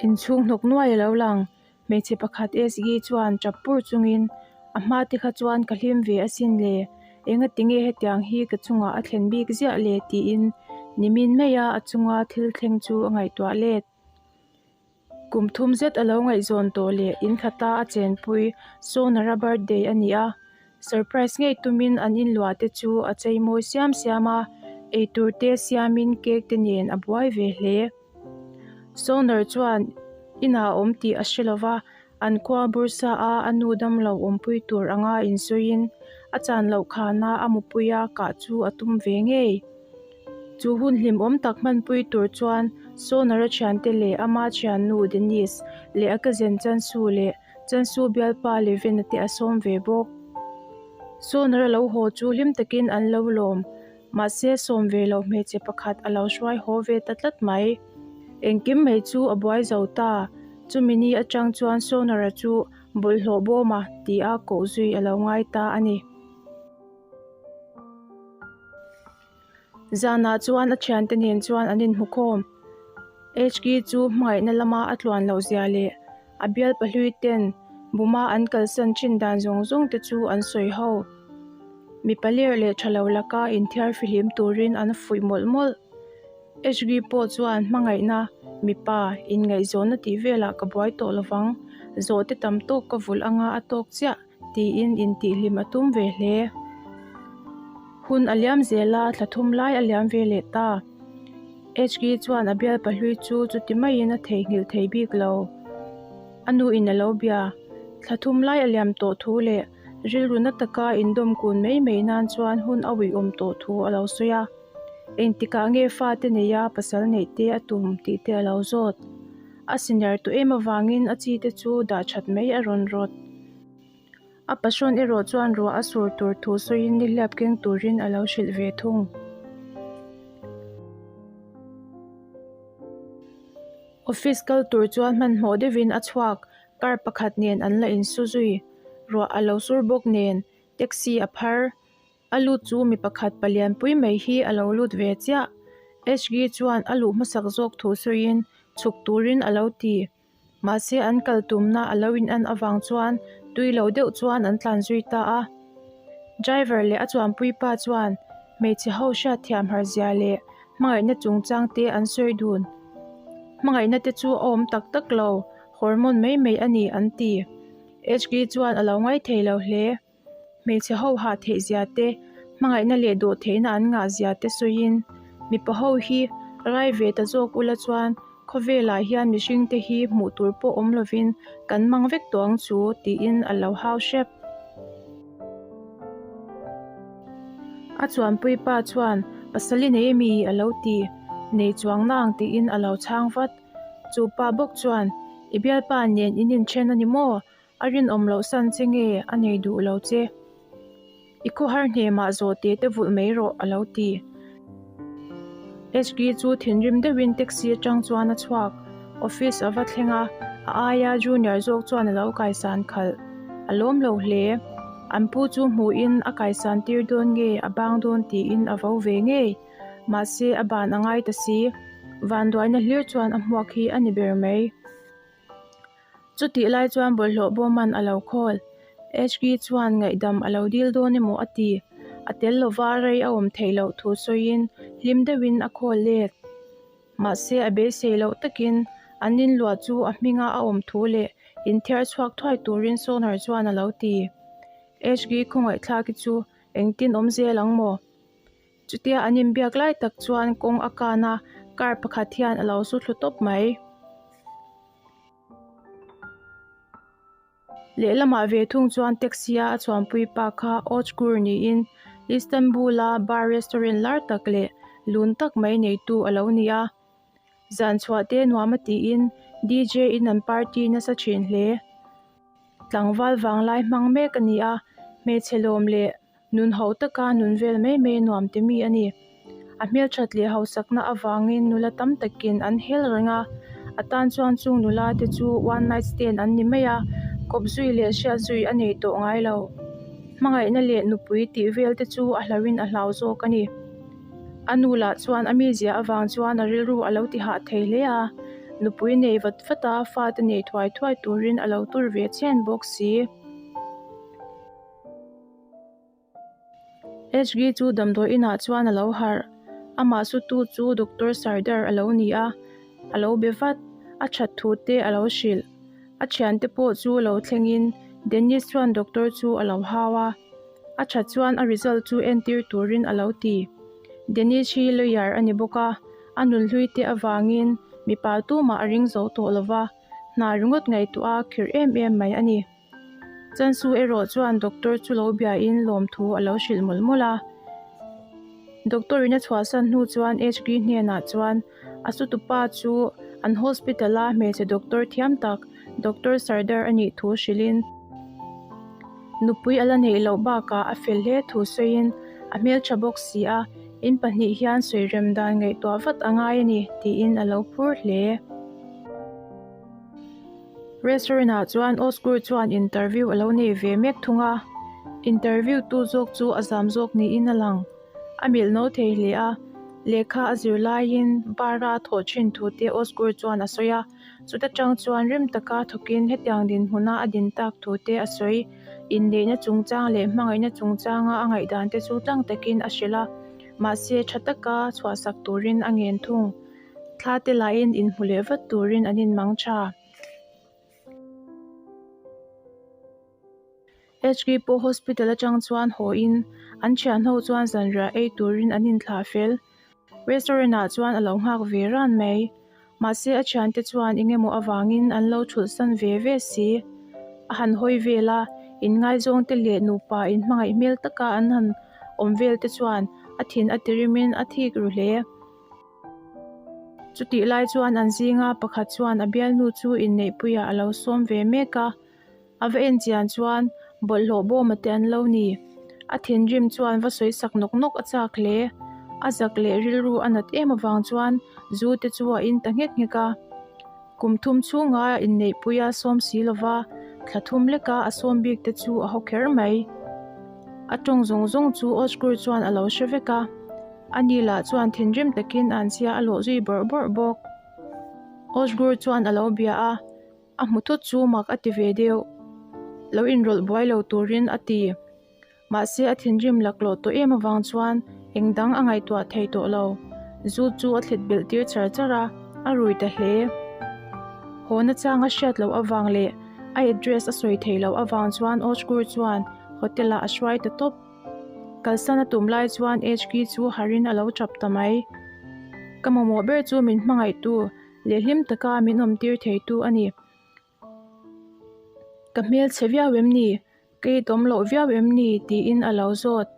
Inchhung hnawk nuai a lo lang. Hmeichhe pakhat Esgi chuan tap pur chungin, A hma te kha chuan ka hlim ve asin le, engati nge hetiang hi ka chungah a thlen bik ziah le tiin nimin maia a chunga thil thleng chu a ngaihtuah let. Kum thum zet a lo ngaihzawn tawh leh in khata a chenpui Sonara birthday a ni a, surprise ngei tumin an inluah te chu a cheimawi siam siam a, eitur te siamin cake te nen a buai ve hle. Sonar chuan inah a awm tih a hre lova, an khua Bursa a a nu damlo awmpui tur anga insawiin a chan loh khana a mupuia kah chu a tum ve ngei. Chu hun hlimawm tak hmanpui tur chuan Sonar-a thiante leh ama thiannu Denise leh a cousin Chansu leh Chansu bialpa Levena te a sawm ve bawk. Sonar-a lo haw chu hlim takin an lo lawm. Mahse sawm ve loh hmeichhe pakhat a lo hruai haw ve ta tlat mai. Engkim mai chu a buai zo ta. Chumi ni atang chuan Sonar-a chu bawlhhlawh bawma tia koh zui a lo ngai ta a ni. Zanah chuan a thiante nen chuan an inhmu khawm. HK chu hmangaihna lama a tluan loh zia leh a bial pahlui ten buma an kalsan thin dan zawng zawng te chu an sawi ho. Mipa ler leh tha lo laka inthiar fihlim turin an fuih mawlh mawlh. HG pawh chuan hmangaihna, mipa, inngaihzawnna tih velah ka buai tawh lovang, zawhte tam tawk ka vulh anga a tawk chiah. Tiin intihhlim a tum ve hle. Hun a liam zel a, thla thum lai a liam ve leh ta. HG chuan a bial pahlui chu chuti maiin a theihnghilh thei bik lo. A nu in a lo bia. Thla thum lai a liam tawh thu leh rilru na taka indawm kun mai mai nan chuan hun a uiawm tawh thu a lo sawi a. Engtikah nge fate neia pasal neih te a tum tih te a lo zawt. A senior tawh em avangin a chi te chu dah that mai a rawn rawt. A passion erawh chuan ruah a sur tur thu sawiin nihliap keng turin a lo hrilh ve thung. Office kal tur chuan hmanhmawh deuhin a chhuak, car pakhat nen an la insu zui. Ruah a lo sur bawk nen taxi a phar. A lut chu mi pakhat palian pui mai hi a lo lut ve chiah. HG chuan a luh hmasak zawk thu sawiin chhuk turin a lo ti. Mahse an kal tumna a lo in an avang chuan tui lo deuh chuan an tlan zui ta a. Driver leh a chuanpui pa chuan hmeichhe ho hriatthiam har zia leh hmangaihna chungchang te an sawi dun. Hmangaihna te chu a awm tak tak lo, hormone mai mai a ni an ti. HG chuan a lo ngaithei lo hle. Hmeichhe ho hah theih zia te, hmangaihna leh dawh theihna an ngah zia te sawiin, mipa ho hi rai ve ta zawk ula chuan khawvelah hian mihring te hi hmuh tur pawh awm lovin kan mang vek tawh ang chu tiin a lo hau hrep. A chuanpui pa chuan pasal i nei ami a lo ti, nei chuang nang tiin a lo chhang vat. Chu pa bawk chuan i bialpa nen in inthen a ni maw? A rinawm loh san che nge a nei duh lo che? I khawhar hnemah zawh te te vulh mai rawh a lo ti. HG chu thinrim deuhin taxi atang chuan a chhuak. Office a va thleng a, a aia junior zawk chuan a lo kaisan khalh. A lawm lo hle. An pu chu hmuhin a kaisan tir dawn nge a bang dawn tiin a vo ve ngei. Mahse a ban a ngai ta si. Vanduaina hlir chuan a hmuak hi a ni ber mai. Chutih lai chuan bawlhhlawh bawman a lo khawl. HG chuan ngaihdam a lo dil dawn emaw a ti. A tel lova rei a awm theih loh thu sawiin hlim deuhin a khawl let. Mahse a beisei loh takin an inluah chu a hminga a awm thu leh inthiar chhuak thuai turin Sonar chuan a lo ti. HG khawngaihthlaki chu engtin awm zel ang maw? Chutia an inbiak lai tak chuan kawng a kan a, car pakhat hian a lo su thlu tawp mai. Lehlamah ve thung chuan taxi a a chuanpui pa kha Ozgur niin Istanbul-a bar restaurant lar tak leh lun tak mai neitu a lo ni a. Zan chhuah te nuam a tiin DJ in an party nasa thin hle. Tlangval vanglai hmang mek a ni a, hmeichhe lawm leh Nun ho taka nun vel mai mai nuam ti mi a ni. A hmelthat leh hausakna avangin nula tam takin an hel reng a, a tan chuan chung nula te chu one night stand an ni mai a, kawp zui leh hriat zui a nei tawh ngai lo. Hmangaihna leh nupui tih vel te chu a hlauhin a hlau zawk a ni. A nu lah chuan a mizia avang chuan a rilru a lo ti hah thei hle a. Nupui nei vat vat a, fate nei thuai thuai turin a lo tur ve chhen bawk si. HG chu damdawi inah chuan a lo harh. Amah sutu chu Doctor Sardar a lo ni a, a lo be vat. A that thu te a lo hrilh. A thiante pawh chu lo thlengin Dennis chuan doctor chu a lo hau a. A that chuan a result chu entir turin a lo ti. Dennis hi lawyer a ni bawk a, a nunhlui te avangin mipa tumah a ring zo tawh lo va, hna ringawt ngaihtuah a khirh em em mai a ni. Chansu erawh chuan doctor chu lo biain lawmthu a lo hrilh mawlh mawlh a. Doctor in a chhuahsan hnu chuan HG hnenah chuan a sutupa chu an hospital a hmeichhe doctor thiam tak Doctor Sardar a nih thu hrilhin nupui a la neih loh bakah a fel hle thu sawiin a hmeltha bawk si a, in pahnih hian sawirem dan ngaihtuah vat a ngai a ni tiin a lo phur hle. Restaurant ah chuan Osgur chuan interview a lo nei ve mek thung a, interview tu zawk chu a zam zawk niin a lang. A milh no thei hle a, lehkha a zir laiin bar a thawh thin thu te Osgur chuan a sawi a, chuta tang chuan rim taka thawkin hetiang dinhmuna a din tak thu te a sawi. Inneihna chungchang leh hmangaihna chungchanga a ngaihdan te chu tlang takin a hrilh a, mahse tha taka chhuahsak turin a ngen thung. Thla te lahin inhmu leh vat turin an inmang tha. HK pawh hospital atang chuan haw in an thian ho chuan zanriah ei turin an inthlah fel. Restaurant ah chuan a lo nghak ve ran mai. Mahse a thiante chuan eng emaw avangin an lo thulh san ve ve si. A han hawi vel a, inngaizawng te leh nupa inhmangaih hmel taka an han awm vel te chuan a thin a tirimin a thik ru hle. Chutih lai chuan an zinga pakhat chuan a bialnu chu inneihpuiah a lo sawm ve mek a, a va en chian chuan bawlhhlawh bawma te an lo ni. A thinrim chuan va sawi sak nawk nawk a chak hle. A zak leh rilru a nat em avang chuan zu te chu a in ta nghek nghek a. Kum thum chhunga inneihpuia sawm si lova thla thum leka a sawm bik te chu a haw kher mai. A tawng zawng zawng chu Osgur chuan a lo hre vek a. Ani lah chuan thinrim takin an chhia a lawh zui bawrh bawrh bawk. Osgur chuan a lo bia a, a hmu thut chu mak a ti ve deuh. Lo inrawlh buai lo turin a ti. Mahse a thinrim laklawh tawh em avang chuan eng dang a ngaihtuah thei tawh lo. Zu chu a thlit belh tir char char a, a rui ta hle. Haw nachang a hriat loh avang leh a address a sawi theih loh avang chuan Osgur chuan hotel ah a hruai ta tawp. Kalsan a tum lai chuan HK chu harin a lo tap ta mai. Ka mamawh ber chu min hmangaihtu leh hlim taka min awmtir theitu a ni. Ka hmel chhe viau em ni? Ka itawm loh viau em ni? tiin a lo zawt.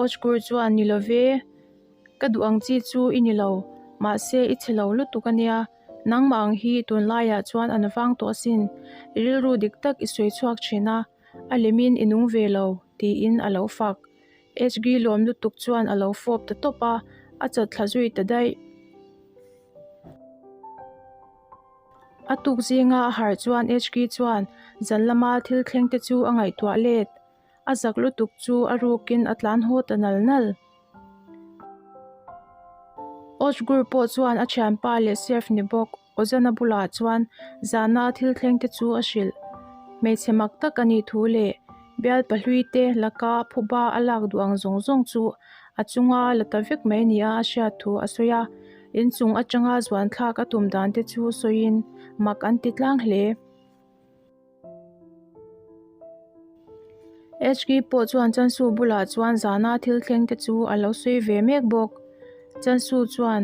Ochkur chuan ni lo ve, ka duh ang chi chu i ni lo, mahse i chhe lo lutuk a nia. Nangmah ang hi tunlaiah chuan an vang tawh asin, i rilru dik tak i sawi chhuak thin a. A lemin i nung ve lo, tiin a lo fak. HG lawm lutuk chuan a lo fawp ta tawp a, a chat thla zui ta daih. A tuk zinga a harh chuan HG chuan zan lama thil thleng te chu a ngaihtuah let. A zak lutuk chu a rukin a tlan haw ta nal nal. Ozgur pawh chuan a thianpa leh chef ni bawk Ozana bulah chuan zana thil thleng te chu a hrilh. Hmeichhe mak tak a nih thu leh bial pahlui te laka phuba a lak duh ang zawng zawng chu a chunga la ta vek mai nia a hriat thu a sawi a, inchung atanga zuan thlak a tum dan te chu sawiin mak an ti tlang hle. HK pawh chuan Chansu bulah chuan zana thil thleng te chu a lo sawi ve mek bawk. Chansu chuan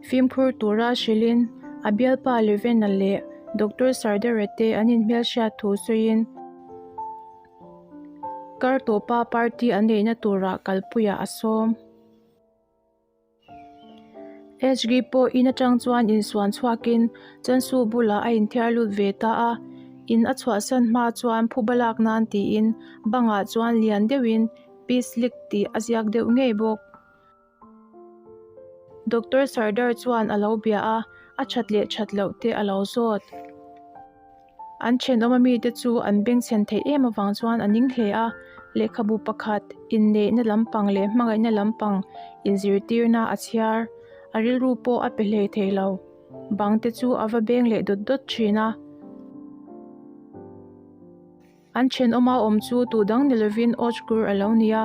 fimkhur tura hrilhin a bialpa Levena leh Doctor Sardara te an inhmelhriat thu sawiin kar tawpa party an neihna turah kalpuiah a sawm. HG pawh in atang chuan insuan chhuakin Chansu bulah a inthiar lut ve ta a, in a chhuahsan hma chuan phuba lak nan tiin bangah chuan lian deuhin Peace League tih a ziak deuh ngei bawk. Doctor Sardar chuan a lo bia a, a that leh that loh te a lo zawt. An thenawm a mite chu an bengchhen theih em avang chuan a ning hle a, lehkhabu pakhat inneihna lampang leh hmangaihna lampang inzirtirna a chhiar. A rilru pawh a pe hlei thei lo. Bang te chu a va beng leh dawt dawt thin a. An thenawma awm chu tu dang ni lovin Ojgur a lo ni a,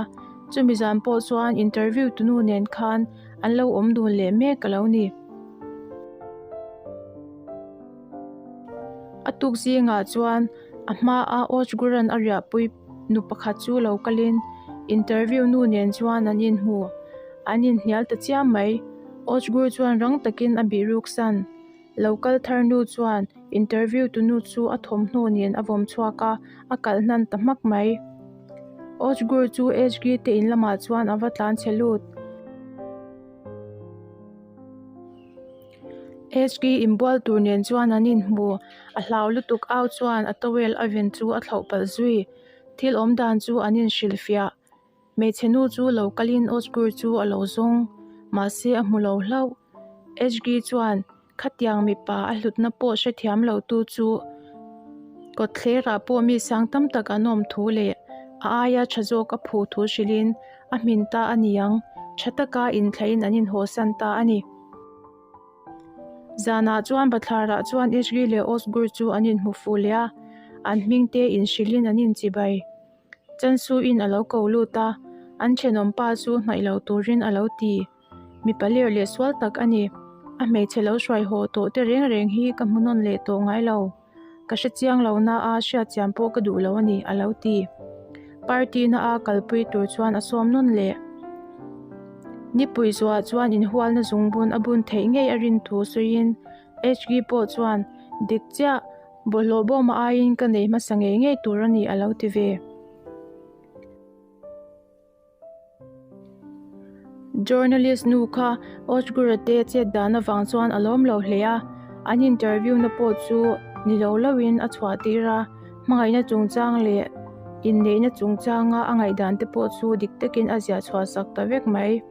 chumi zan pawh chuan interview tunu nen khan an lo awm dun leh mek a lo ni. A tuk zingah chuan a hmaa Ojguran a riahpui nu pakhat chu lo kalin interview nu nen chuan an inhmu. An inhnial ta chiam mai. Ojgur chuan rang takin a bihruk san. Lo kal thar nu chuan interview tu nu chu a thawmhnaw nen a vawm chhuak a, a kalh hnan ta hmak mai. Ojgur chu HG te in lamah chuan a va tlan chhe lut. HG inbual tur nen chuan an inhmu, a hlau lutuk au chuan a towel a ven chu a thlauh palh zui. Thil awm dan chu an inhrilhfiah. Hmeichhe nu chu lo kalin Ozgur chu a lo zawng, mahse a hmu lo hlauh. HG chuan khatiang mipa a hlutna pawh hrethiam lo tu chu kawtthlerah pawh mi sang tam tak an awm thu leh a aia tha zawk a phu thu hrilhin a hmin ta a ni ang, tha taka inthlain an inhawsan ta a ni. Zanah chuan bathlarah chuan HG leh Ozgur chu an inhmu fuh leh a, an hmingte inhrilhin an inchibai. Chansuin a lo ko lut a, an thenawm pa chu hnaih lo turin a lo ti. Mipa ler leh sual tak a ni. A hmeichhe lo hruai haw tawh te reng reng hi ka hmu nawn leh tawh ngai lo. Ka hre chiang lo na a hriat chian pawh ka duh lo a ni, a lo ti. Party na a kalpui tur chuan a sawm nawn leh. Nipui zuah chuan inhualna zungbun a bun theih ngei a rin thu sawiin HG pawh chuan dik chiah Bawlhhlawh bawm aiin ka nei hmasa ngei ngei tur a ni a lo ti ve. Journalist nu kha Ojgura te chet dan avang chuan a lawm lo hle a, an interview na pawh chu ni lo lo in a chhuah tir a, hmangaihna chungchang leh inneihna chungchanga a ngaihdan te pawh chu dik takin a ziah chhuah sak ta vek mai.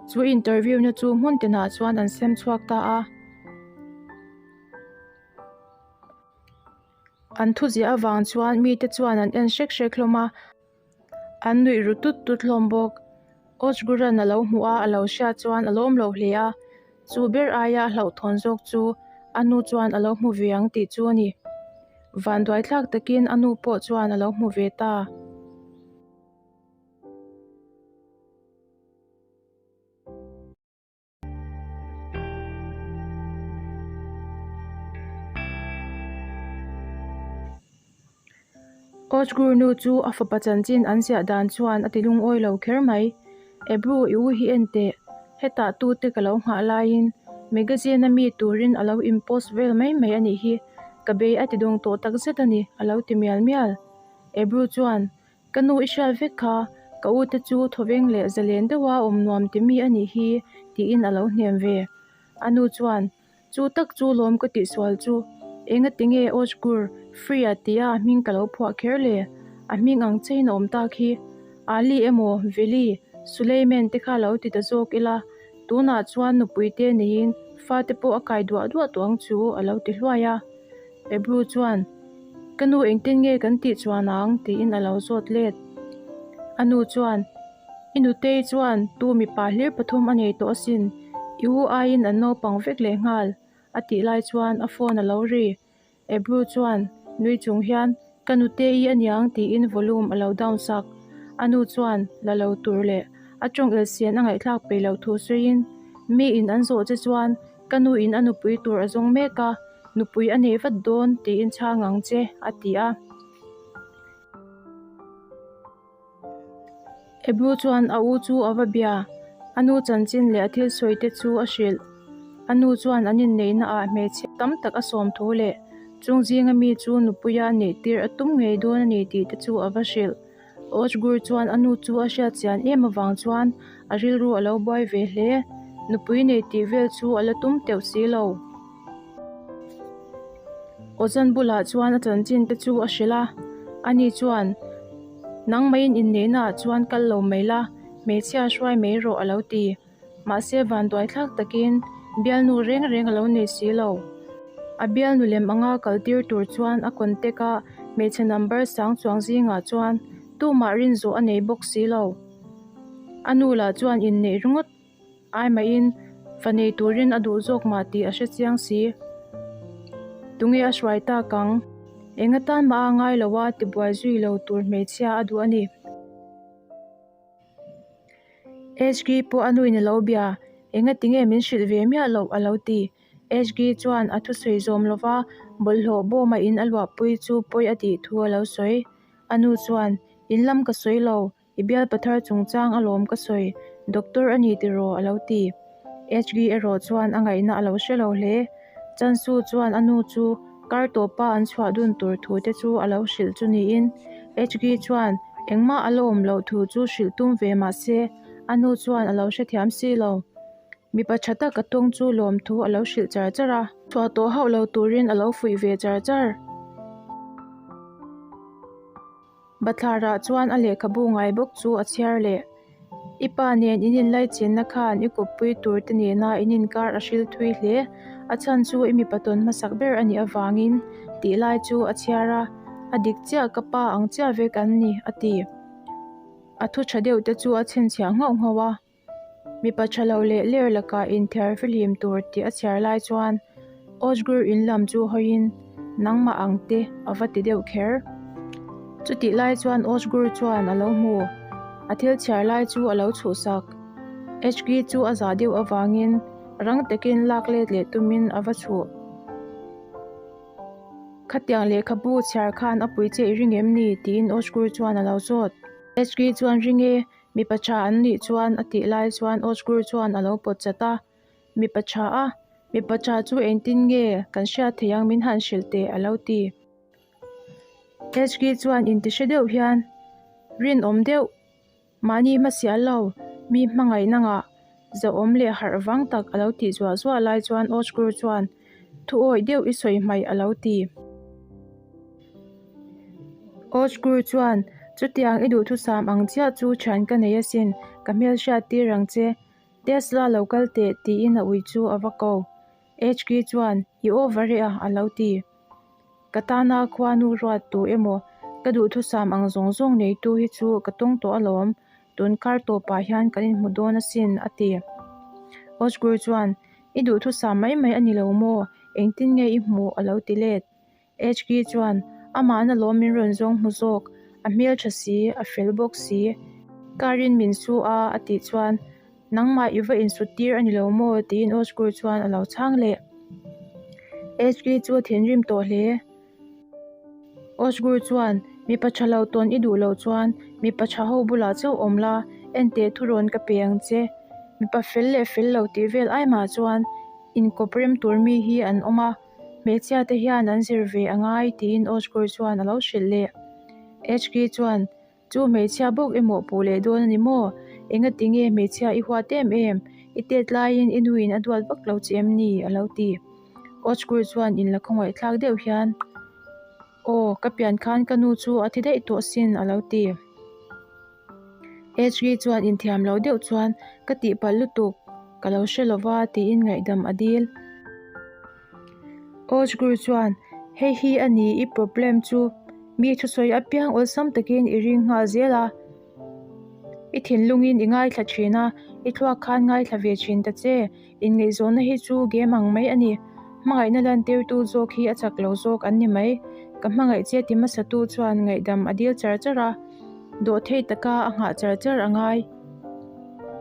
Chu interview na chu hmun tinah chuan an sem chhuak ta a. An thuziah avang chuan mite chuan an en hrek hrek hlawm a, an nuih ru tut tut hlawm bawk. Ojguran a lo hmuh a, a lo hriat chuan a lawm lo hle a, chu ber aia a hlauhthawn zawk chu a nu chuan a lo hmu ve ang tih chu a ni. Vanduaithlak takin a nu pawh chuan a lo hmu ve ta. Ojgur nu chu a fapa chanchin an ziah dan chuan a ti lungawi lo kher mai. Ebru i u hi en teh, hetah tute ka lo nghah laiin magazine a mi turin a lo in post vel mai mai a nih hi, ka bei a ti dawng tawh takzet a ni a lo ti mial mial. Ebru chuan Ka nu i hriat vek kha, ka u te chu thawveng leh zalen deuha awm nuam ti mi a nih hi tiin a lo hnem ve. A nu chuan, Chu tak chu lawm ka tihsual chu, enga tinge Ojgur Free-a tia a hming ka lo phuah kher le? A hming ang chein a awm tak hi. Ali emaw Veli, Suleiman te kha lo ti ta zawk ila, tunah chuan nupui te neiin fate pawh a kai duah duah tawh ang chu a lo ti hluai a. Ebru chuan, Ka nu engtin nge kan tih chuan ang? tiin a lo zawt let. A nu chuan, I nutei chuan tu mipa hlir pathum a nei tawh asin, i u aiin an naupang vek leh nghal, a tih lai chuan a phone a lo ri. Ebru chuan nui chung hian, Ka nutei aniang tiin volume a lo down sak. A nu chuan la lo tur leh a tawng elsian a ngaihthlak peih loh thu sawiin, Miin an zawh che chuan Ka nu in a nupui tur a zawng mek a, nupui a nei vat dawn tiin chhang ang che, a ti a. Ebru chuan a u chu a va bia, a nu chanchin leh a thil sawi te chu a hrilh. A nu chuan an inneihna ah hmeichhe tam tak a sawm thu leh chung zinga mi chu nupuia neih tir a tum ngei dawn a ni tih te chu a va hrilh. Ojgur chuan a nu chu a hriat chian em avang chuan a rilru a lo buai ve hle. Nupui nei tih vel chu a la tum teuh si lo. Ozan bulah chuan a chanchin te chu a hrilh a, ani chuan, Nangmaiin inneihnaah chuan kal lo mai la, hmeichhia hruai mai rawh a lo ti. Mahse vanduaithlak takin bialnu reng reng a lo nei si lo. A bialnu lem anga kal tir tur chuan a contact a hmeichhe number sang chuang zingah chuan tumah rin zawh a nei bawk si lo. A nu lah chuan inneih ringawt ai mahin Fa nei turin a duh zawk mah tih a hre chiang si. Tunge a hruai tak ang? Eng atan mah a ngai lo a, tibuai zui lo tur hmeichhia a duh a ni. HG pawh a nuin a lo bia, Engati nge min hrilh ve miah loh? a lo ti. HG chuan a thusawi zawm lova bawlhhlawh bawma in a luahpui chu pawi a tih thu a lo sawi. A nu chuan, In lam ka sawi lo, i bial pathar chungchang alawm ka sawi, doctor a ni tiraw? a lo ti. HG erawh chuan a ngaihna a lo hre lo hle. Chansu chuan a nu chu kar tawpa an chhuah dun tur thu te chu a lo hrilh chu niin HG chuan engmah a la awm loh thu chu hrilh tum ve mah se a nu chuan a lo hrethiam si lo. Mipa tha tak a tawng chu lawm thu a lo hrilh char char a. Chhuah tawh hauh lo turin a lo fuih ve char char. Bathlarah chuan a lehkhabu ngai bawk chu a chhiar leh. I pa nen in inlaichenna khan i kawppui tur te nena in inkar a hril thui hle. A chhan chu i mipa tawn hmasak ber a nih avangin tih lai chu a chhiar a, A dik chiah ka pa ang chiah vek an ni, a ti. A thu tha deuh te chu a chhinchhiah nghauh nghauh a. Mipa tha lo leh ler lakah inthiar fihlim tur tih a chhiar lai chuan Ozgur in lam chu hawiin nangmah ang te a va ti deuh kher. Chutih lai chuan Ozgur chuan a lo hmu. A thil chhiar lai chu a lo chhuhsak. HG chu a zah deuh avangin rang takin lak let leh tumin a va chhuh. Khatiang lehkhabu chhiar khan a pui che i ring em ni? tiin Ozgur chuan a lo zawt. HG chuan ring e, Mipa tha an nih chuan a tih lai chuan Ozgur chuan a lo pawt chat a, Mipa tha a, mipa tha chu engtin nge kan hriat theih ang min han hrilh teh a lo ti. HG chuan inti hre deuh hian, Rinawm deuh, mahni hmasial lo, mi hmangaihna ngah, zahawm leh harh vang tak a lo tih zuah zuah lai chuan Ozgur chuan thu awih deuh i sawi hmaih a lo ti. Ozgur chuan, Chutiang i duhthusam ang chiah chu thian ka nei asin, ka hmelhriat tir ang che. Tesla lo kal teh, tiin a ui chu a va ko. HK chuan, I over e a, a lo ti. Ka tana khuanu ruat tu emaw, ka duhthusam ang zawng zawng neitu hi chu ka tawng tawh alawm, tun kar tawpah hian kan inhmu dawn asin, a ti. Ozgur chuan, I duhthusam mai mai a ni lo maw? Engtin nge i hmuh? a lo ti let. HK chuan, Amah na lawm min rawn zawng hmu zawk, a hmel tha si, a fel bawk si. Car in min su a, a tih chuan, Nangmah i va insut tir a ni lo maw? tiin Osgur chuan a lo chhang leh. HK chu a thinrim tawh hle. Osgur chuan, Mipa tha lo tawn i duh loh chuan mipa tha ho bulah chauh awm la, enteh thurawn ka pe ang che. Mipa fel leh fel lo tih vel ai mah chuan inkawp rem tur mi hi an awm a. Hmeichhia te hian an zir ve a ngai tiin Ozgur chuan a lo hrilh leh. HK chuan, Chu hmeichhia bawk emaw puh leh dawn a ni maw? Engati nge hmeichhia i huat em em? I tet laiin i nuin a duat vak lo che em ni? a lo ti. Ozgur chuan inla khawngaihthlak deuh hian, Aw, ka pian khan ka nu chu a thi daih tawh sin a lo ti. HG chuan inthiam lo deuh chuan ka tihpalh lutuk, ka lo hre lova tiin ngaihdam a dil. Ozgur chuan, Hei hi a ni i problem chu, mi thusawi apiang awlsam takin i ring nghal zel a, i thinlungin i ngaithla thin a, i thluak khan ngaithla ve thin ta che, inngaihzawnna hi chu game ang mai a ni, hmangaihna lantirtu zawk hi a chak lo zawk an ni mai, ka hmangaih che ti hmasatu chuan ngaihdam a dil char char a. Dawhthei taka a nghah char char a ngai.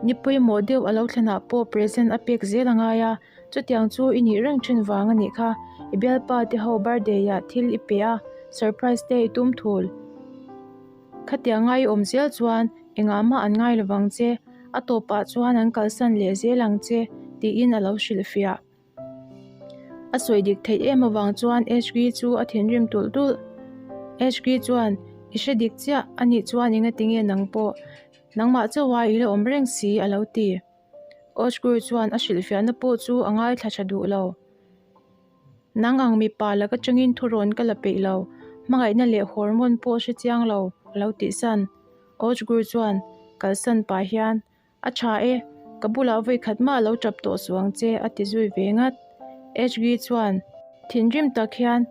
Ni pawimawh deuh a lo thlenah pawh present a pek zel a ngai a, chutiang chu i nih reng thin vang a nih kha. I bialpa te ho birthday ah thil i pe a, surprise te i tum thul. Khatiang ngai i awm zel chuan engah mah an ngai lovang che, a tawpah chuan an kalsan leh zel ang che tiin a lo hrilhfiah. A sawi dik theih em avang chuan HG chu a thinrim tulh tulh. HG chuan, I hre dik chiah, a nih chuan engati nge nang pawh? Nangmah chauha i la awm reng si, a lo ti. Ozgur chuan a hrilhfiahna pawh chu a ngaithla tha duh lo. Nang ang mipa laka changin thurawn ka la peih lo, hmangaihna leh hormone pawh hre chiang lo, a lo tihsan. Ozgur chuan kalsan pah hian, A tha e, ka bulah vawi khat mah lo tap tawh suh ang che a ti zui ve ngat. HG chuan thinrim tak hian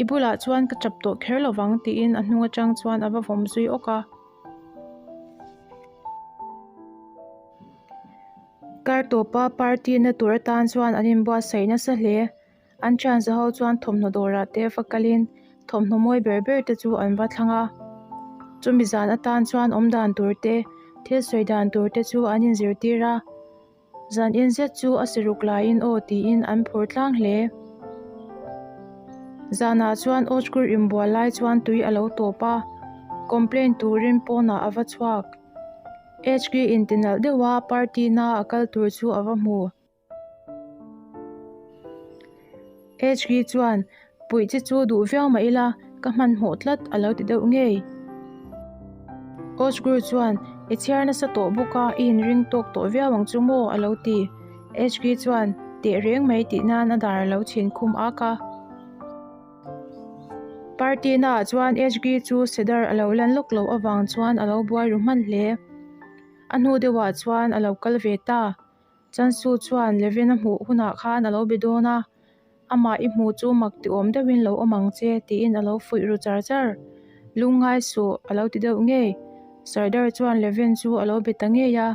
i bulah chuan ka tap tawh kher lovang tiin a hnung atang chuan a va vawm zui awk a. Kar tawpa party na tur atan chuan an inbuatsaih nasa hle. An thianza ho chuan thawmhnaw dawrah te va kalin thawmhnaw mawi ber ber te chu an va thlang a. Chumi zan atan chuan awm dan tur te, thil sawi dan tur te chu an inzirtir a. Zan in zet chu a siruk laiin aw tiin an phur tlang hle. Zanah chuan Ozgur inbual lai chuan tui a lo tawp a, complain turin pawnah a va chhuak. HK intinalh deuha party na a kal tur chu a va hmu. HK chuan, Puih che chu duh viau mah ila, ka hmanhmawh tlat a lo ti deuh ngei. Ozgur chuan, I chhiar nasa tawh bawk a, i inring tawk tawh viau ang chu maw? a lo ti. HK chuan, Teh reng mai tih nan a dar a lo chhin khum ak a. Party naah chuan HG chu Cedar a lo lan lawk loh avang chuan a lo buai ru hman hle. A hnu deuhah chuan a lo kal ve ta. Chansu chuan Levin a hmuh hunah khan a lo be dawn a, Amah i hmuh chu mak ti awm deuhin lo awm ang che tiin a lo fuih ru char char. Lungngai suh a lo ti deuh ngei. Sardar chuan Levin chu a lo be ta ngei a.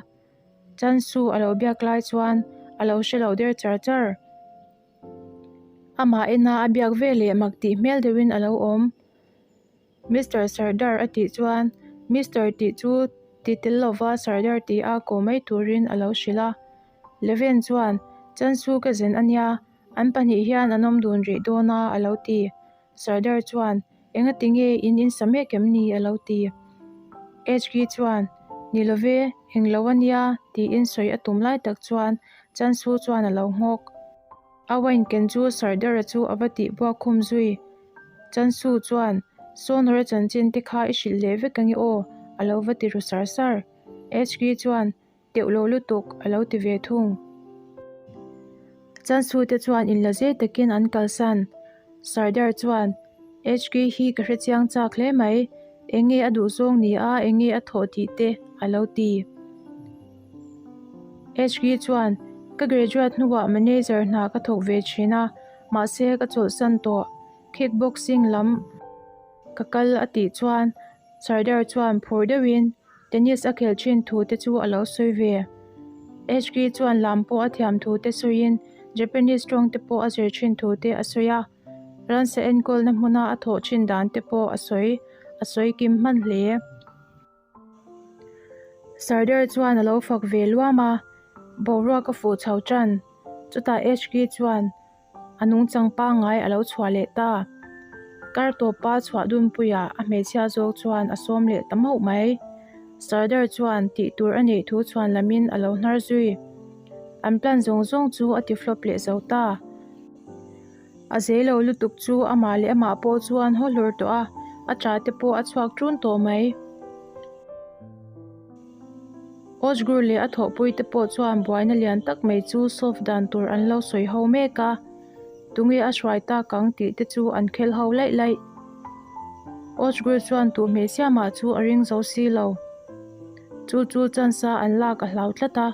Chansu a lo biak lai chuan a lo hre lo der char char. Amah ena a biak veleh mak tih hmel deuhin a lo awm. Mister Sardar a tih chuan Mister tih chu ti tel lova Sardar tih a ko mai turin a lo hrilh a. Levin chuan, Chansu ka zen a nia, an pahnih hian an awm dun rih dawn a a lo ti. Sardar chuan, Engati nge in insa mek em ni? a lo ti. HK chuan, Ni love, englo a nia, tiin sawi a tum lai tak chuan Chansu chuan a lo nghawk. A wine ken chu Sardar-a chu a va tih buak khum zui. Chansu chuan, Sawnawra chanchin te kha i hrilh leh vek ange aw, a lo va ti ru sar sar. HK chuan, Teuh lo lutuk, a lo ti ve thung. Chansu te chuan inla zet takin an kalsan. Sardar chuan, HK hi ka hrechiang chak hle mai, enge a duhzawng ni a, enge a thawh tih te, a lo ti. HK chuan, Ka graduate hnuah manager hna ka thawk ve thin a, mahse ka chawlhsan tawh, kickboxing lam ka kal a tih chuan Sardar chuan phur deuhin tennis a khel thin thu te chu a lo sawi ve. HK chuan lam pawh a thiam thu te sawiin Japanese tawng te pawh a zir thin thu te a sawi a, ransa enkawlna hmuna a thawh thin dan te pawh a sawi a sawi kim hman hle. Sardar chuan a lo fak ve luam a, boruak a fuh chho tan. Chutah HK chuan a nungchang pangngai a lo chhuah leh ta. Kar tawpa chhuah dunpuiah a hmeichhia zawk chuan a sawm leh ta mauh mai. Sardar chuan tih tur a neih thu chhuan lamin a lo hnar zui. An plan zawng zawng chu a ti flop leh zo ta. A zei lo lutuk chu amah leh amah pawh chuan haw hlur tawh a, a ṭah te pawh a chhuak ṭun tawh mai. Ozgur leh a thawhpui te pawh chuan buaina lian tak mai chu solve dan tur an lo sawi ho mek a, tunge a hruai tak ang tih te chu an khel ho laih laih. Ozgur chuan tu hmeichhia mah chu a ring zo si lo. Chu chu chance a an lak a hlau tlat a.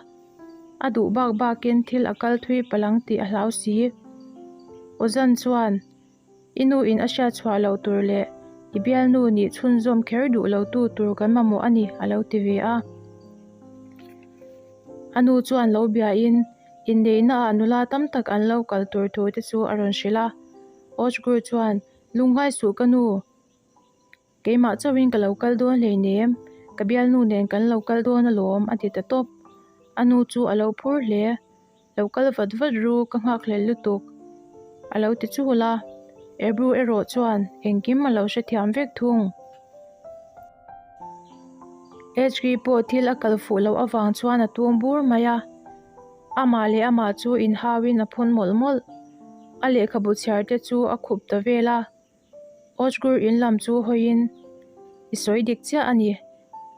A duh bak bakin thil a kal thui palang tih a hlau si. Ozan chuan, I nu in a hriat chhuah loh tur leh i bialnu nih chhunzawm kher duh lo tu tur kan mamawh a ni, a lo ti ve a. A nu chuan lo biain, inneihna ah nula tam tak an lo kal tur thu te chu a rawn hrilh a. Ozgur chuan, Lungngai suh ka nu. Keimah chauhin ka lo kal dawn hleinem, ka bialnu nen kan lo kal dawn alawm a ti ta tawp. A nu chu a lo phur hle. Lo kal vat vat ru, ka nghakhlel lutuk a lo ti chul a. Ebru erawh chuan engkim a lo hrethiam vek thung. HK pawh thil a kal fuh loh avang chuan a tum bur mai a. Amah leh amah chu inhauin a phun mawlh mawlh. A lehkhabu chhiar te chu a khup ta vel a. Ozgur in lam chu hawiin, I sawi dik chiah a ni.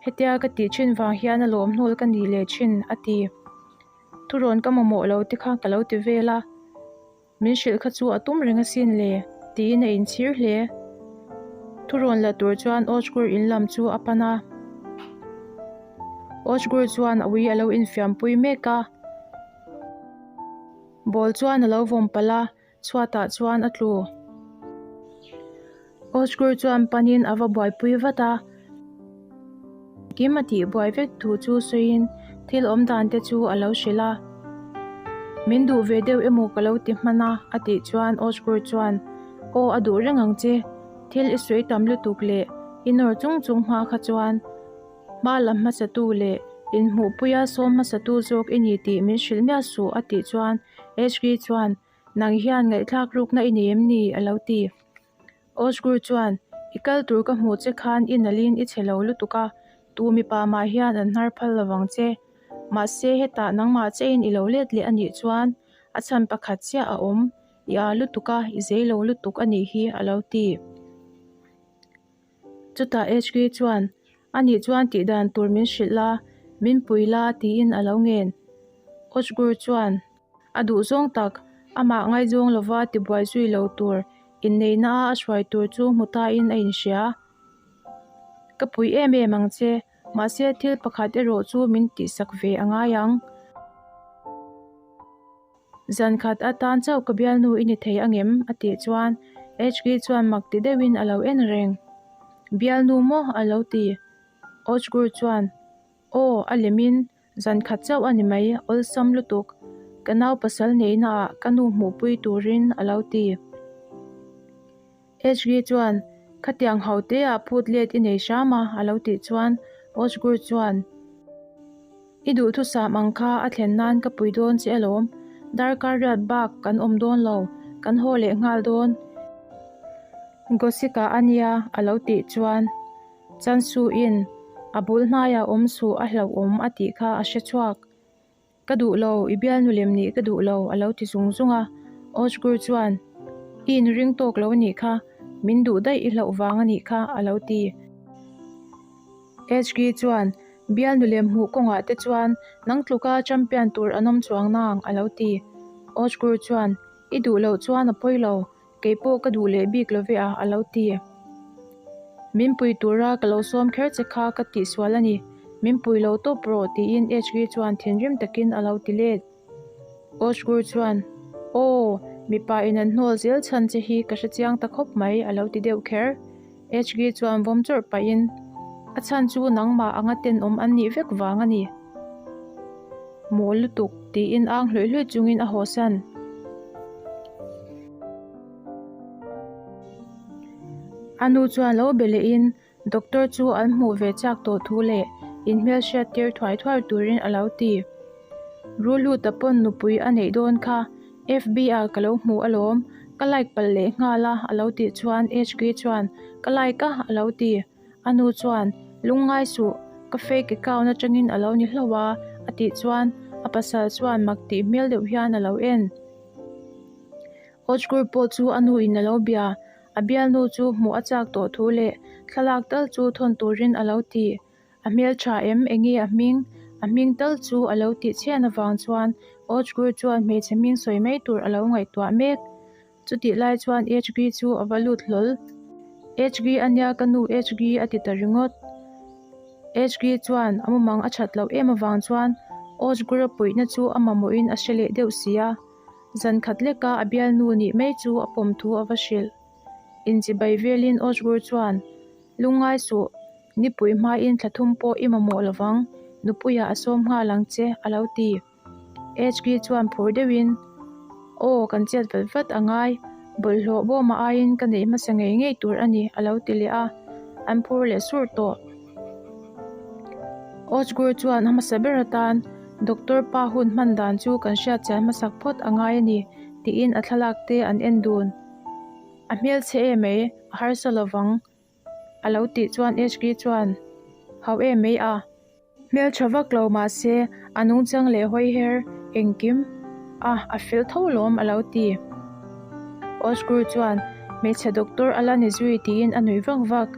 Hetia ka tih thin vang hian a lawm hnawl ka nih leh thin, a ti. Thurawn ka mamawh lo te kha ka lo ti vel a. Min hrilh kha chu a tum reng asin le, tiin a inchhir hle. Thurawn la tur chuan Ozgur in lam chu a pan a. Ozgur chuan a ui a lo infiampui mek a. Ball chuan a lo vawm palh a. Chhuatah chuan a tlu. Ozgur chuan panin a va buaipui vat a. Kim a tihbuai vek thu chu sawiin thil awm dan te chu a lo hrilh a. Min duh ve deuh emaw ka lo ti hman a a tih chuan Osgur chuan, Aw a duh reng ang che, thil i sawi tam lutuk leh i nawr chung chung hma kha chuan hma la hmasatu leh inhmuhpuia sawm hmasatu zawk i ni tih min hrilh miah suh a tih chuan Hg chuan, Nang hian ngaihthlak rukna i nei em ni? a lo ti. Osgur chuan, I kal tur ka hmuh che khan i nalhin i chhe lo lutuk a, tu mipa mah hian an hnar phal lovang che. Mahse, hetah nangmah chein i lo let leh a nih chuan a chhan pakhat chiah a awm, i â lutuk a, i zei lo lutuk a nih hi, a lo ti. Chutah HK chuan, A nih chuan tih dan tur min hrilh la, min pui la, tiin a lo ngen. Osgur chuan, A duh zawng tak, amah ngaizawng lova tibuai zui lo tur inneihna a a hruai tur chu hmu tain a inhria. Ka pui em em ang che, mahse thil pakhat erawh chu min tihsak ve a ngai ang. Zan khat atan chauh ka bialnu i ni thei angem? a tih chuan HK chuan mak ti deuhin a lo en reng. Bialnu maw? a lo ti. Ojgur chuan, Aw, a lemin Zan khat chauh a ni mai, awlsam lutuk. Ka nau pasal neihna ah ka nu hmuhpui turin a lo ti. HG chuan, Khatiang ho te ah phut let i nei hram a, a lo tih chuan Ojgur chuan, I duhthusam ang kha a thlen nan ka pui dawn che alawm. Darkar riat bak kan awm dawn lo, kan haw leh nghal dawn. Gosika a nia, a lo tih chuan. Chansuin a bul hnaiah awm suh a hlauhawm a tih kha a hre chhuak. Ka duh lo, i bialnu lem nih ka duh lo a lo ti zung zung a. Ojgur chuan, I inring tawk lo a nih kha, min duh daih i hlauh vang a nih kha a lo ti. HG chuan, Bialnu lem hmuh kawngah te chuan nang tluka champion tur an awm chuang nang a lo ti. Ojgur chuan, I duh loh chuan a pawi lo, Kei pawh ka duh leh bik lo ve a, a lo ti. Min pui tura ka lo sawm kher che kha ka tihsual a ni. Min pui lo tawp rawh tiin HV chuan thinrim takin a lo ti let. Ojgur chuan, Aw, mipa in an hnawl zel chhan che hi ka hrechiang ta khawp mai a lo ti deuh kher. HG chuan vawm chawrh pahin, A chhan chu nangmah anga tenawm an nih vek vang a ni. Mawl lutuk, tiin ang hlawih hlawih chungin a hawsan. A nu chuan lo be lehin doctor chu an hmuh ve chak tawh thu leh inhmelhriat tir thuai thuai turin a lo ti. Rulhuta pawn nupui a neih dawn kha FB ah ka lo hmu alawm, ka like palh leh nghal a a lo tih chuan HK chuan ka like a a lo ti. A nu chuan, Lungngai suh, ka fake account atangin a lo ni hlauh a a tih chuan a pasal chuan mak tih hmel deuh hian a lo en. Ojkur pawh chu a nu in a lo bia, a bialnu chu hmuh a chak tawh thu leh thlalak tal chu thawn turin a lo ti. A hmel tha em? Enge a hming? A hming tal chu a lo tih chhian avang chuan Ojkur chuan hmeichhe hming sawi mai tur a lo ngaihtuah mek. Chutih lai chuan HG chu a va lut hlawl. HG a nia ka nu HG a ti ta ringawt. HG chuan a mumang a that loh em avang chuan Ojgur a puihna chu a mamawhin a hre leh deuh si a. Zan khat leka a bialnu nih mai chu a pawm thu a va hrilh. Inchibai velin Ojgur chuan, Lungngai suh, nipui hmain thla thum pawh i mamawh lovang, nupuiah a sawm nghal ang che, a lo ti. HK chuan phur deuhin, Aw, kan chet vat vat a ngai, bawlhhlawh bawma aiin ka neih hmasa ngei ngei tur a ni, a lo ti leh a, an phur leh surh tawh. Ojgur chuan a hmasa ber atan, Doctor pa hun hman dan chu kan hriat chian hmasak phawt a ngai a ni, tiin a thlalak te an en dun. A hmelchhe em mai, a harsa lovang. A lo tih chuan HK chuan, Hau em mai a. Hmeltha vak lo mahse a nungchang leh hawi her engkim a a fel tho lawm a lo ti. Ojkur chuan, Hmeichhe doctor a la ni zui tiin a nuih vak vak.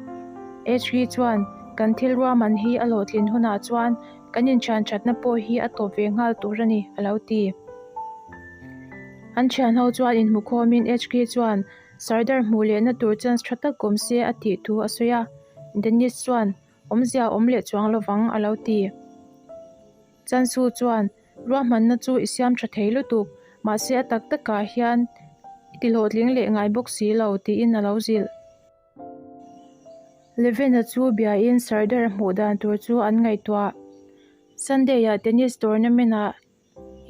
HK chuan, Kan thil ruahman hi a hlawhtlin hunah chuan kan inthian thatna pawh hi a tawp ve nghal tur a ni a lo ti. An thianho chuan inhmukhawmin HK chuan, Sardar hmuh lehna tur chance tha tak awm se a tih thu a sawi a, Dennis chuan, Awmzia awm leh chuang lovang a lo ti. Chansu chuan, Ruahmanna chu i siam tha thei lutuk, mahse a tak takah hian i ti hlawhtling leh ngai bawk si lo, tiin a lo zilh. Levena chu biain Sardar hmuh dan tur chu an ngaihtuah. Sunday-ah tennis tournament-ah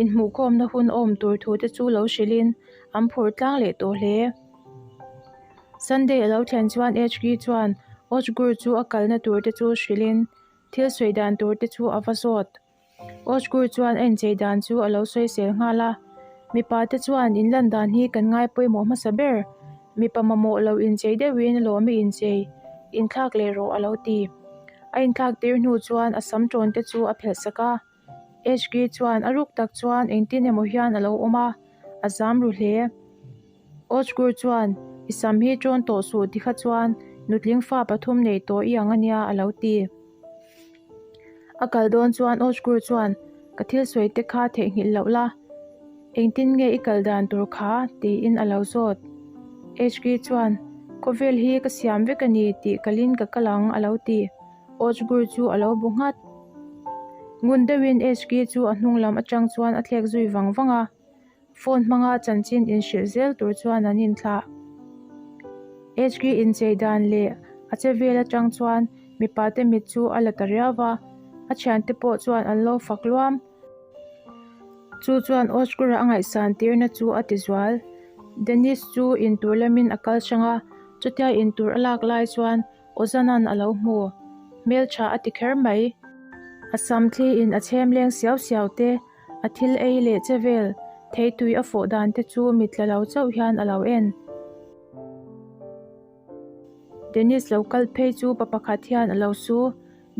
inhmuhkhawmna hun awm tur thu te chu lo hrilhin an phur tlang leh tawh hle. Sunday a lo thlen chuan HG chuan Ojgur chu a kalna tur te chu hrilhin thil sawi dan tur te chu a va zawt. Ojgur chuan a inchei dan chu a lo sawisel nghal a, Mipa te chuan inlan dan hi kan ngai pawimawh hmasa ber, mipa mamawh lo inchei deuhin lawm i inchei, inthlak leh rawh a lo ti. A inthlak tir hnu chuan a sam tawn te chu a phelh sak a. HG chuan a ruk tak chuan engtin emaw hian a lo awm a, a zam ru hle. Ojgur chuan, I sam hi tawn tawh suh tikha chuan nutling fa pathum nei tawh i ang ania a lo ti. A kal dawn chuan Ojgur chuan, Ka thil sawi te kha theihnghilh loh la, engtin nge i kal dan tur kha? tiin a lo zawt. HG chuan, Khawvel hi ka siam vek a ni tih kalin ka kal ang a lo ti. Ojgur chu a lo bu nghat. Ngun deuhin HG chu a hnung lam atang chuan a thlek zui vang vang a. Phone hmanga chanchin inhrilh zel tur chuan an inthlah. HG inchei dan leh a che vel atang chuan mipate mit chu a la ta riau va, a thiante pawh chuan an lo fak luam. Chu chuan Ojgur-a a ngaihsan tirna chu a ti zual. Dennis chu intur lamin a kal hrang a, chutia intur a lak lai chuan Ozana'n a lo hmu. Hmeltha a ti kher mai. A sam thliin a chhem leng siau siau te, a thil ei leh che vel, theitui a fawh dan te chu mit la lo chauh hian a lo en. Dennis lo kal phei chu pa pakhat hian a lo su.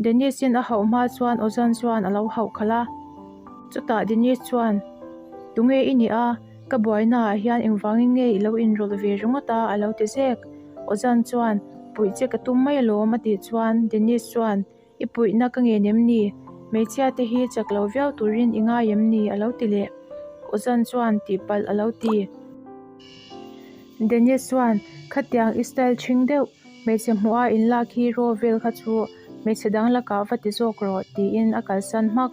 Dennis-in a hauh hma chuan Ozan chuan a lo hauh khalh a. Chutah Dennis chuan, Tunge i nih a? Ka buainaah hian engvangin nge i lo inrawlh ve ringawt a? a lo ti zek. Ozan chuan, Puih che ka tum mai alawm a tih chuan Dennis chuan, I puihna ka ngen em ni? Hmeichhia te hi chak lo viau turin i ngai em ni? a lo ti leh. Ozan chuan, Tihpalh a lo ti. Dennis chuan, Khatiang i style ṭhing deuh, hmeichhe hmuha inlak hi raw vel kha chu hmeichhe dang lakah va ti zawk rawh, tiin a kalsan hmak.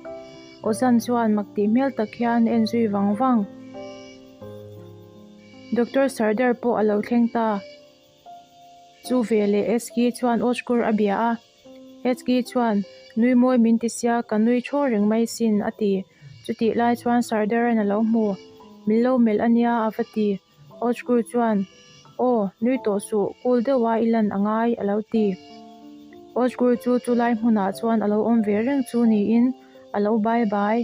Ozan chuan mak tih hmel tak hian a en zui vang vang. Doctor Sardar pawh a lo thleng ta. Chu veleh Eski chuan Ozgur a bia a. Eski chuan, Nui mawi min ti sia, ka nui thaw reng mai sin, a ti. Chutih lai chuan Sardar-a'n a lo hmu. Min lo melh a nia, a va ti. Ozgur chuan, Aw, nui tawh suh, cool deuha i lan a ngai, a lo ti. Ozgur chu chulai hmunah chuan a lo awm ve reng chu niin a lo bai bai.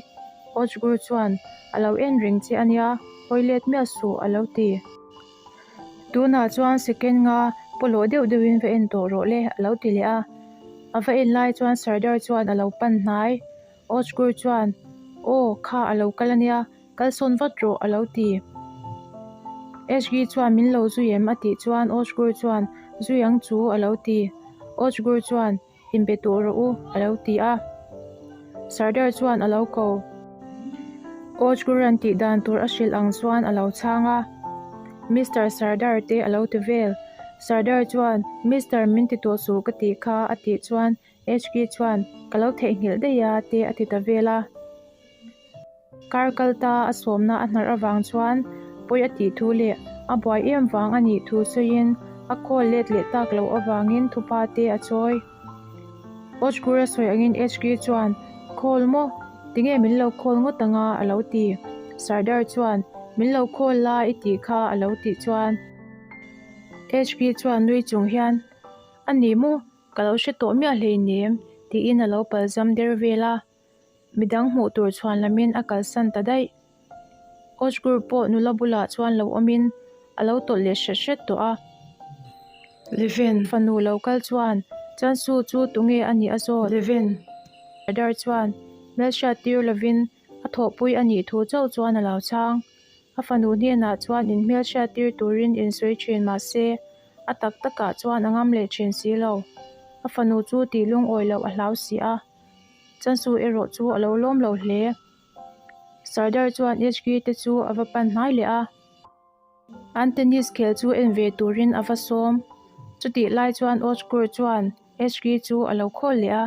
Ozgur chuan, A lo en reng che a nia, hawi let miah suh, a lo ti. Tunah chuan second nga pawlawh deuh deuhin va en tawh rawh le, a lo ti leh a. A va en lai chuan Sardar chuan a lo pan hnai. Ozgur chuan, Aw, kha a lo kal a nia, kalsawn vat rawh, a lo ti. Ezgi chuan min lo zui em? a tih chuan Ozgur chuan, Zui ang chu, a lo ti. Ozgur chuan, Inbe tawh rawh u, a lo ti a. Sardar chuan a lo ko. Ozgur-a'n tih dan tur a hrilh ang chuan a lo chhang a. Mister Sardar te a lo ti vel. Sardar chuan, Mister min ti tawh suh ka tih kha, a tih chuan HK chuan, Ka lo theihnghilh daih a, te a ti ta vel a. Kar kal ta a sawmna a hnarh avang chuan pawi a tih thu leh a buai em vang a nih thu sawiin a call let leh tak loh avangin thupa te a chawi. Ojgur a sawi angin HK chuan, Call maw? Tinge min lo call ngawt anga? a lo ti. Sardar chuan, Min lo call la i tih kha a lo tih chuan HK chuan nui chung hian, A ni maw? Ka lo hre tawh miah hleinem, tiin a lo palzam der vel a. Midang hmuh tur chhuan lamin a kalsan ta daih. Ojgur pawh nula bulah chuan lo awmin a lo tawlh leh hret hret tawh a. Leven fanu lo kal chuan Chansu chu tunge a nih a zawt? Leven Sardar chuan hmelhriat tir lovin a thawhpui a nih thu chauh chuan a lo chhang. A fanu hnenah chuan inhmelhriat tir turin insawi thin mah se, a tak takah chuan a ngam leh thin si lo. A fanu chu tih lungawi loh a hlau si a. Chansu erawh chu a lo lawm lo hle. Sardar chuan HK te chu a va pan hnai leh a. An tennis khel chu en ve turin a va sawm. Chutih lai chuan Ozgur chuan HK chu a lo khawl leh a.